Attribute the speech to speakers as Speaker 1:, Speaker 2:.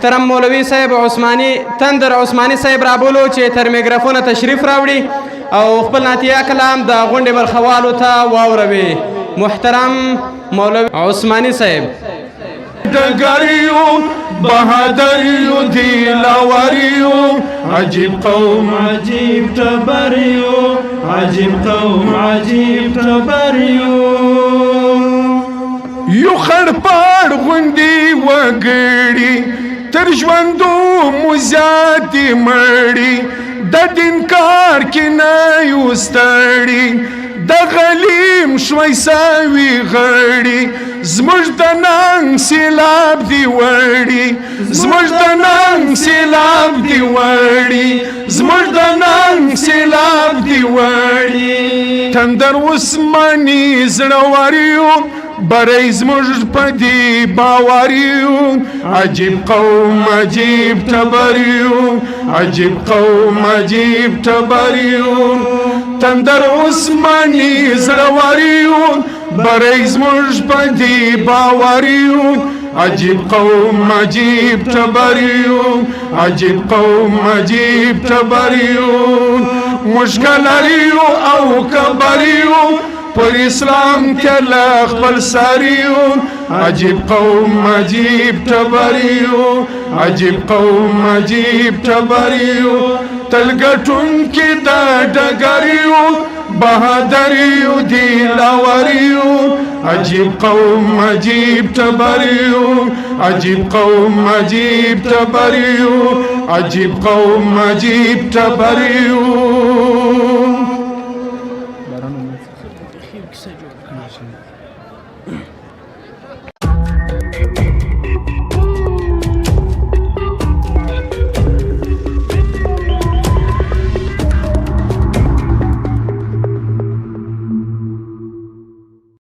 Speaker 1: محترم مولوي صاحب عثماني تندر عثماني صاحب رابولو چې تر میګرافونه تشریف راوړي او خپل نعتیه کلام د غونډې برخوالو ته واوروي. محترم مولوي عثماني صاحب.
Speaker 2: ډګریو بهادریو دلاوریو، عجیب قوم
Speaker 3: عجیب ټبریو، عجیب قوم عجیب ټبریو.
Speaker 2: یو خړ پاړ غوندي وګړي، تر ژوندو مو زیاتې مړي، د دین کار کې نه یو ستړي، د غلیم شوی سوي غړي، زموږ د ننګ سیلاب دی وړي، زموږ د ننګ سیلاب دی وړي، زموږ د ننګ سیلاب دی وړي. تندر عثماني زړه بری زموږ په دې باوریو، عجیب قوم عجیب ټبریو، عجیب قوم عجیب ټبریو. تندر عثماني زړه بری زموږ په دې باوریو، عجیب قوم عجیب ټبریو، عجیب قوم عجیب ټبریو. مشکلریو او کبریو، پر اسلام کې خپل ساریو، عجیب قوم عجیب ټبریو، عجیب قوم عجیب ټبریو. تلګټون کې د ډګریو بهادریو دلاوریو، عجیب قوم عجیب ټبریو، عجیب قوم عجیب ټبریو، عجیب قوم عجیب ټبریو.